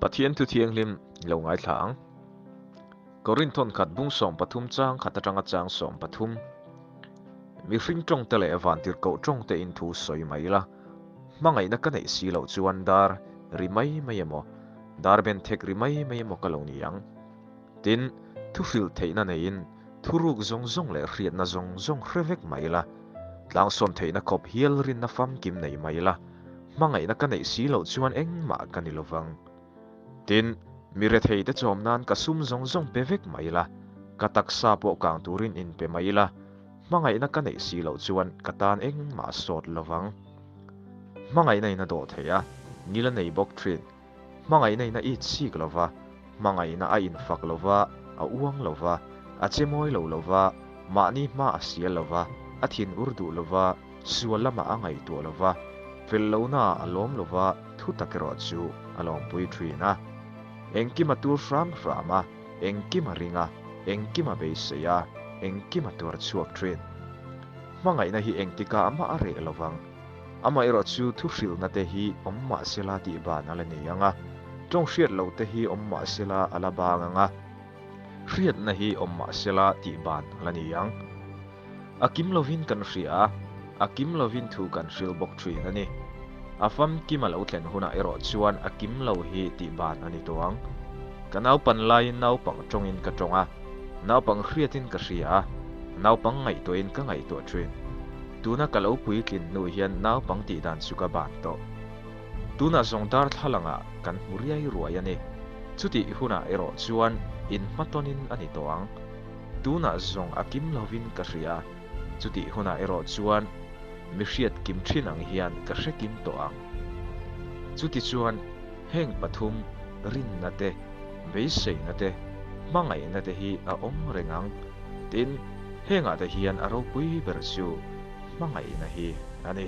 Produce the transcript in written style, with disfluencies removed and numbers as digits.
Pathian thu thianghlim lo ngaithla ang. Korinthon khat bung 13 chang khat atanga chang 13. Mihring tawngte leh vantirhkoh tawngte in thu sawi mai ila, hmangaihna ka neih si loh chuan dar ri mai mai emaw, dar ben thek ri mai mai emaw ka lo ni ang. Tin, thu hrilh theihna neiin thuruk zawng zawng leh hriatna zawng zawng hre vek mai ila, tlangsawn theihna khawp hial rinna famkim nei mai ila, hmangaihna ka neih si loh chuan engmah ka ni lovang. Tin, mi retheite chawm nan ka sum zawng zawng pe vek mai ila, ka taksa pawh kang turin inpe mai ila, hmangaihna ka neih si loh chuan ka tan engmah sawt lovang. Hmangaihna in a dawh thei a, ngil a nei bawk thin. Hmangaihna in a it chik lova, hmangaihna a infak lova, a uang lova, a che mawi lo lova, mahni hma a sial lova, a thin ur duh lova, sual lamah a ngaihtuah lova, fel lohnaah a lawm lova, thu tak erawh chu a lawmpui thin a. Engkim a tur hram hram a, engkim a ring a, engkim a beisei a, engkim a tuar chhuak thin. Hmangaihna hi engtikah mah a reh lovang. Amaherawh chu thu hrilhna te hi awm mah sela tih ban a la nei ang a, tawng hriat loh te hi awm mah sela a la bang ang a, hriatna hi awm mah sela tih ban a la ni ang. A kim lovin kan hria a, a kim lovin thu kan hrilh bawk thin a ni. A famkim a lo thlen hunah erawh chuan a kim lo hi tih ban a ni tawh ang. Ka naupan laiin naupang tawngin ka tawng a, naupang hriatin ka hria a, naupang ngaihtuahin ka ngaihtuah thin. Tuna ka lo puitlin hnu hian naupang tih dan chu ka ban tawh. Tunah zawng darthlalangah kan hmu riai ruai a ni. Chutih hunah erawh chuan inhmatawnin a ni tawh ang. Tunah zawng a kim lovin ka hria. Chutih hunah erawh chuan mi hriat kim thin ang hian ka hre kim tawh ang. Chutichuan heng pathum rinna te, beiseina te, hmangaihna te hi a awm reng ang. Tin, hengah te hian a ropui ber chu hmangaihna hi a ni.